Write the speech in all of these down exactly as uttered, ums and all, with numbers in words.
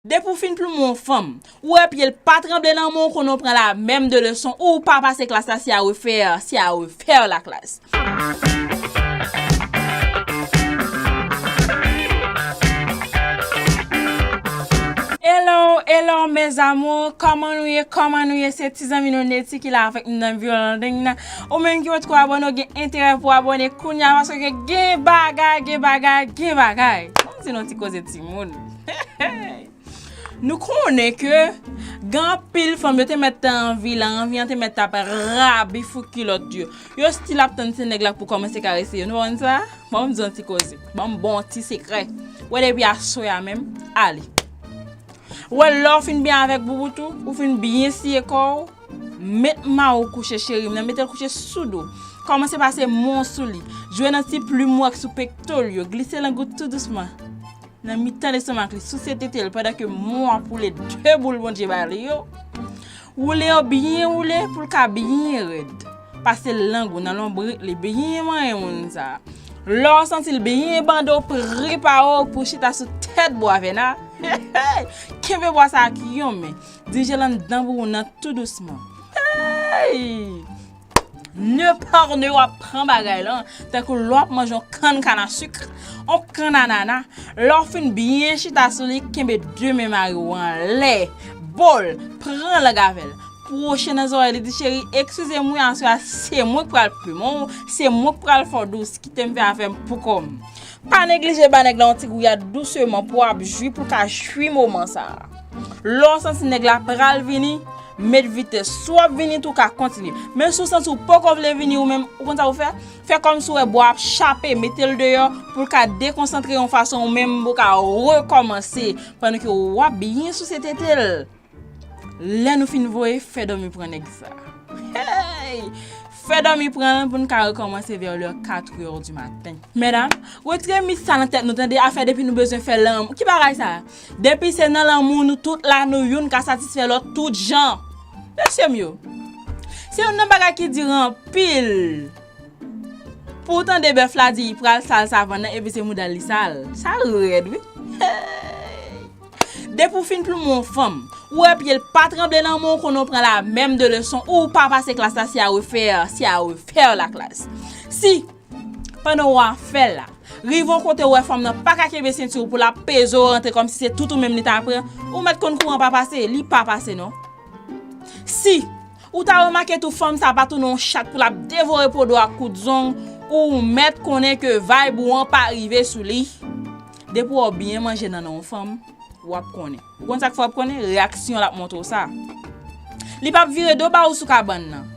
Depi w fin plimen yon fanm, ou wè pye l pa tranble nan men w, konnen w pran la menm de leson, ou pa pase klas la, se à refaire, se à refaire la classe. Hello, hello, mes amours, kòman nou ye, kòman nou ye, se ti zanmi nou Netty ki la avèk nou nan vyo landing nan. Ou menm ki potko abòne, w gen enterè pou abòne kounya, paske gen bagay, gen bagay, gen bagay. Ban m di nou ti koze timoun. Nou konnen ke gen anpil fanm yo te mèt anvi la, anvi an te mèt ap rabi fou kilòt yo. Yo still ap tann se nèg la pou kòmanse karese yo. Nou konn sa? Ban m di yon ti koze. Ban m ba w yon ti sekrè. Wè depi aswè a menm, ale. Wè lè w fin byen avèk boubou tou, ou fin byen siye kò w, met mayo w kouche cheri m nan, mete l kouche sou do. Kòmanse pase men w sou li. Jwe nan ti plim w ak sou pekto l yo, glise lang ou tou dousman nan mitan lestomak li, souse tete l pandan ke men w ap woule de boul Bondye ba li yo. Woule yo byen woule pou l ka byen rèd. Pase lang ou nan lonbrit li, byen manyen moun sa a. Lè w santi l byen bande w, prepare w pou chita sou tèt bwa vèna. Kenbe bwa sa a ak yon men. Dirije l anndan pou ou nan tou dousman. Hey! Ne pa ne w ap pran bagay lan, tankou lè w ap manje yon kann kannasik, yon kann anana. Lè w fin byen chita sou li, kenbe de men mari w anlè, bo l, pran lang avè l. Pwoche nan zòrèy li, di, cheri, eskize m wi, aswè a se mwen k pral plimen w, se mwen k pral fè w dous, kite m fè afè m pou kò m. Pa neglije ba nèg la yon ti gouyad douseman pou w ap jwi, pou l ka jwi moman sa a. Lè w santi nèg la pral vini, met vitès. Si w ap vini tou, w ka kontinye. Men si w santi w poko vle vini ou menm, ou konn sa w fè? Fè kòmsi w wè bwa ap chape, mete l deyò pou l ka dekonsantre yon fason ou menm pou w ka rekòmanse. Pandan ke w ap byen souse tete l. Lè nou fin voye, fè dòmi pran nèg sa. Hey! Fè dòmi pran l pou n ka rekòmanse vè lè kat è di maten. Medam, retire mit sa nan tèt nou, tande, afè depi nou bezwen fè lanmou. Ki bagay sa? Depi se nan lanmou nou tout la, nou youn ka satisfè lòt tout jan. Mesye m yo, se youn nan bagay ki di anpil. Pou w tande bèf la di li pral sal savann nan, epi se mouda l li sal. Sa rèd, wi. Hey! Depi w fin plimen yon fanm, ou wè pye l pa tranble nan men w, konnen w pran la menm de leson, ou pa pase klas la, se à refaire, se à refaire la classe. Si, pandan w ap fè l la, rive yon kote w wè fanm nan pa ka kenbe senti w pou l ap peze w rantre kòmsi se tout ou menm li ta pran, ou mèt konn kouran pa pase, li pa pase non. Si ou ta remake tou fanm sa pa tounen yon chat pou l ap devore po do ak kout zong, ou mèt konnen ke vibe ou an pa rive sou li. Depi w byen manje nan nan yon fanm, w ap konnen. Ou konn sa k fè w ap konnen? Reyaksyon l ap montre w sa. Li p ap vire do ba ou sou kabann nan.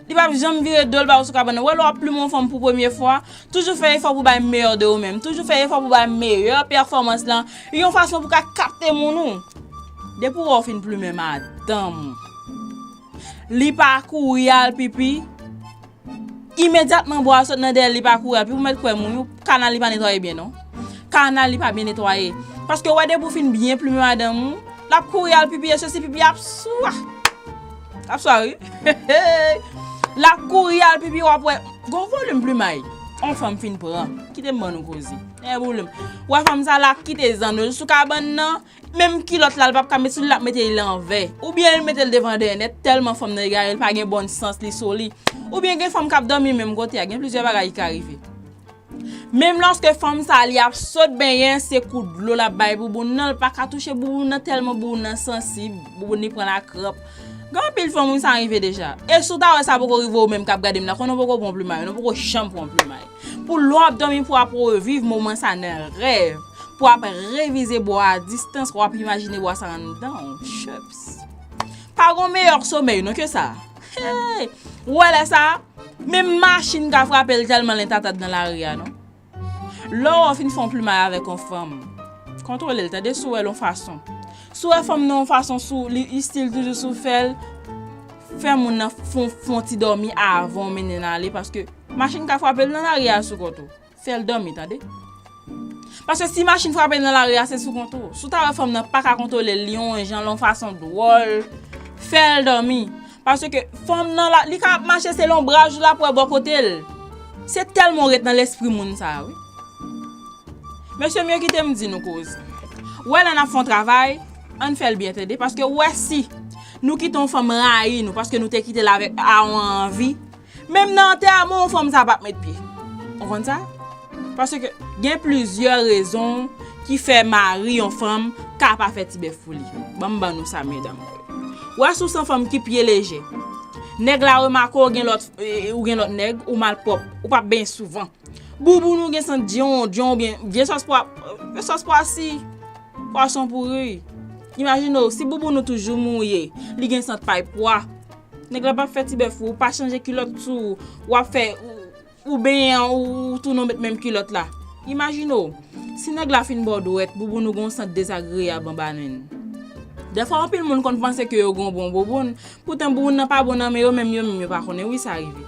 Li p ap janm vire do l ba ou sou kabann nan. Ou wè lè w ap plimen yon fanm pou premye fwa, toujou fè efò pou bay meyè de ou menm. Toujou fè efò pou bay meyè pèfòmans lan. Yon fason pou ka kapte moun ou. Depi w wè w fin plimen madanm ou, li pa kouri al pipi, imedyatman bwa a sot nan dèyè l, li pa kouri al pipi, ou mèt kwè moun yo, kanal li pa netwaye byen non. Kanal li pa byen netwaye. Paske w wè depi w fin byen plimen madanm ou, l ap kouri al pipi, e sesi pipi ap swa. L ap swa wi. L ap kouri al pipi, w ap wè gon volim plimay. On fanm fin pran. Kite m ban nou koze. E volim. W wè fanm sa l ap kite zanno l sou kabann nan. Menm kilòt la, l p ap ka met sou li, l ap mete li lanvè. Oubyen l mete l devan dèyè nèt, tèlman fanm nan egare, l pa gen bòn sans li sou li. Oubyen gen fanm k ap dòmi menm kote a, gen plizyè bagay ki ka rive. Menm lòske fanm sa a, li ap sot benyen, se kou dlo l ap bay bouboun nan, l pa ka touche bouboun nan, tèlman bouboun nan sansib, bouboun li pran lakranp. Gen anpil fanm wi sa rive deja. E si w ta wè sa poko rive ou menm k ap gade m la, konnen w poko pran plimay, non, w poko janm pran plimay. Pou lè w ap dòmi, pou w ap reviv moman sa nan rèv, pou w ap revize bwa a distans, w ap imajine bwa sa anndan w. Chups. Pa gon meyè somèy non ke sa. Hey! Ou wè lè sa, menm machin ka frape l tèlman l entatat nan lari a non. Lè w fin fè yon plimay avèk yon fanm, kontwole l, tande, si w wè l yon fason. Si w wè fanm nan yon fason sou li, li still toujou sou fè l, fè moun nan fon, fon ti dòmi avan w mennen l ale, paske machin ka frape l nan lari a sou kont ou. Fè l dòmi, tande. Paske si machin frape l nan lari a, se sou kont ou. Si w ta wè fanm nan pa ka kontwole l, li yon jan, l yon fason dwòl, fè l dòmi. Paske fanm nan la, li ka ap mache, se lonbraj ou l ap wè bò kote l. Se tèlman w ret nan lespri moun sa a, wi. Mesye m yo, kite m di nou koze. Ou wè lè n ap fè yon travay, Ann fè l byen tande, paske w wè si nou kite yon fanm rayi nou paske nou te kite l avèk a yon anvi, menm nan antèman yon fanm sa p ap met pye. Ou konn sa? Paske gen plizyè rezon ki fè mari yon fanm ka pa fè ti bèf pou li. Ban m ban nou sa, medam. W wè si w se yon fanm ki pye lejè, nèg la remake w gen lòt, e, ou gen lòt nèg, ou malpwòp, ou p ap benyen souvan. Bouboun ou gen sant dyon, dyon oubyen vye sòs pwa, vye sòs pwa si, pwason pouri. Imajine w, si bouboun ou toujou mouye, li gen sant pay pwa. Nèg la p ap fè ti bèf pou ou, pa chanje kilòt sou ou, w ap fè, ou, ou benyen, ou, ou tounen w met menm kilòt la. Imajine w, si nèg la fin ba w dwèt, bouboun ou gen yon sant dezagreyab anba nen l. Dèfwa, anpil moun konn panse ke yo gen yon bon bouboun, poutan bouboun nan pa bon nan men yo, menm yo menm yo pa konnen, wi, sa rive.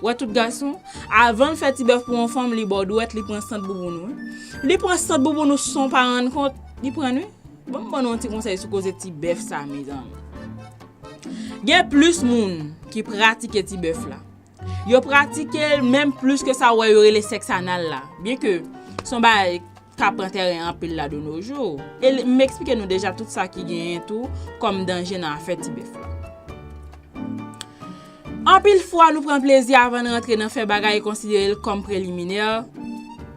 Wè tout gason, avan l fè ti bèf pou yon fanm, li ba w dwèt, li pran sant bouboun ou, wi. Li pran sant bouboun ou san w pa rann kont, li pran l, wi. Bon, m ban nou yon ti konsèy sou koze ti bèf sa, mezanmi. Gen plis moun ki pratike ti bèf la. Yo pratike l menm plis ke sa w wè yo rele sèks anal la. Byenke se yon bagay k ap pran tèren anpil la de nos jours. E l, m eksplike nou deja tout sa ki genyen tou kòm danje nan afè ti bèf la. Anpil fwa, nou pran plezi avan n rantre nan fè bagay e konsidere l kòm preliminè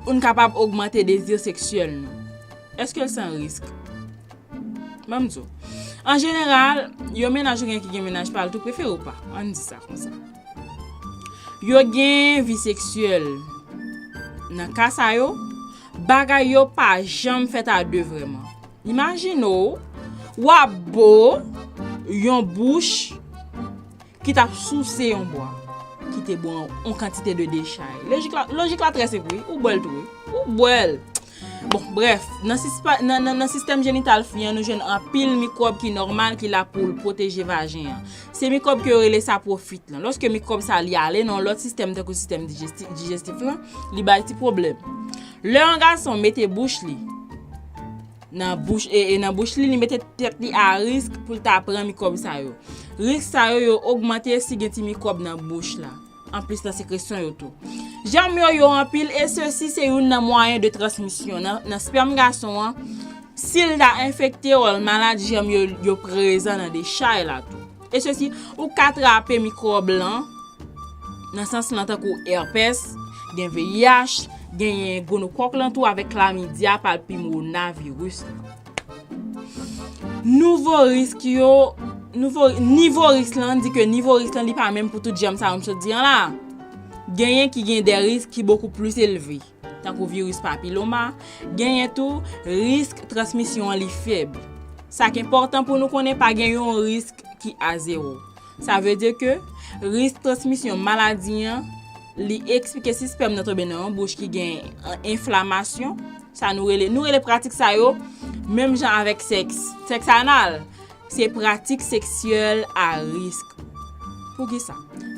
pou n kapab ogmante dezi seksyèl nou. Èske l san risk? Ban m di w. An jeneral, yon mennaj ou gen ki gen mennaj pa l tou prefere w pa. Ann di sa konsa. Yo gen vi seksyèl. Nan ka sa yo, bagay yo pa janm fèt a de vrèman. Imajine w, w ap bo yon bouch ki t ap souse yon bwa, ki te bo yon kantite de dechay. Lojik la, lojik la trè senp, wi. Ou bwè l tou, wi. Ou bwè l. Bon, brèf, nan, sispa, nan, nan, nan sistèm jenital fi an, nou jwenn anpil mikwòb ki nòmal, ki la pou l pwoteje vajen an. Se mikwòb ke yo rele saprofit lan. Lòske mikwòb sa li ale nan yon lòt sistèm, tankou sistèm dijesti-, dijestif lan, li bay ti pwoblèm. Lè yon gason mete bouch li nan bouch, e, e nan bouch li, li mete tèt li a risk pou l ta pran mikwòb sa yo. Risk sa yo, yo ogmante si gen ti mikwòb nan bouch la. Anplis nan sekresyon yo tou. Jèm yo yo anpil, e sesi se youn nan mwayen de transmisyon. Nan, nan spèm gason an, si l ta enfekte, maladi jèm yo, yo prezan nan dechay la tou. E sesi, ou ka trape mikwòb lan, nan sans lan tankou èpès, gen V I H, genyen gonokòk lan tou avèk klamidya, papilomatosis. Nouvo risk yo, nouvo, nivo risk lan, di ke nivo risk lan li pa menm pou tout jèm sa yo m sot di an la. Genyen ki gen de risk ki bokou plis elve, tankou viris papiloma, genyen tou risk transmisyon an li fèb. Sa k enpòtan pou nou konnen, pa gen yon risk ki a zewo. Sa vle di ke risk transmisyon maladi an, li eksplike si spèm nan tonbe nan yon bouch ki gen, e, enflamasyon, sa nou rele, nou rele pratik sa yo menm jan avèk sèks, sèks anal, se pratik seksyèl a risk. Poukisa?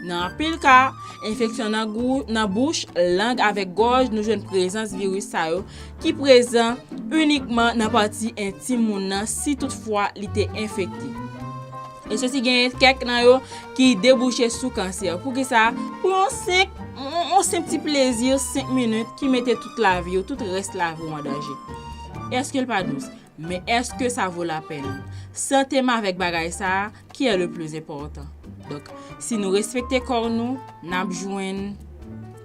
Nan anpil ka, enfeksyon nan gou-, nan bouch, lang avèk gòj, nou jwenn prezans viris sa yo ki prezan inikman nan pati entim moun nan si toutfwa li te enfekte. E sesi genyen kèk nan yo ki debouche sou kansè. Poukisa? Pou yon senk, yon, yon senp ti plezi, senk minit, ki mete tout lavi w, tout rès lavi w an danje. Èske l pa dous? Men èske sa vo lapèn? Sante m avèk bagay sa a, ki est le plus important. Donk, si nou respekte kò nou, n ap jwenn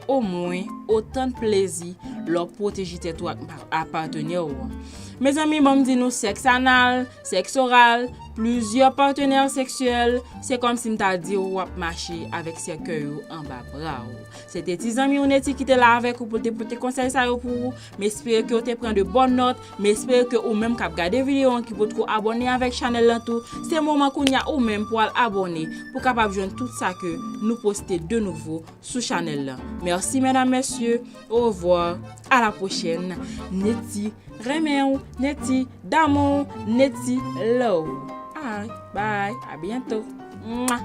omwen otan de plezi lè w pwoteje tèt ou ak pa-, ak patnè w an. Mezanmi, ban m di nou, sèks anal, sèks oral, plizyè patnè seksyèl, se kòmsi m ta di w w ap mache avèk sèkèy ou anba bra w. Se te ti zanmi w Neti ki te la avèk ou pou l te pote konsèy sa yo pou ou. M espere ke w te pran de bòn nòt. M espere ke ou menm k ap gade videyo an ki potko abòne avèk chanèl lan tou, se moman kounye a ou menm pou al abòne, pou kapab jwenn tout sa ke nou poste de nouvo sou chanèl lan. Mèsi, medam, mesye. Au revoir. À la prochaine. Neti renmen w, Neti damou w, Neti love. Ay, bye. À bientôt. Mwa.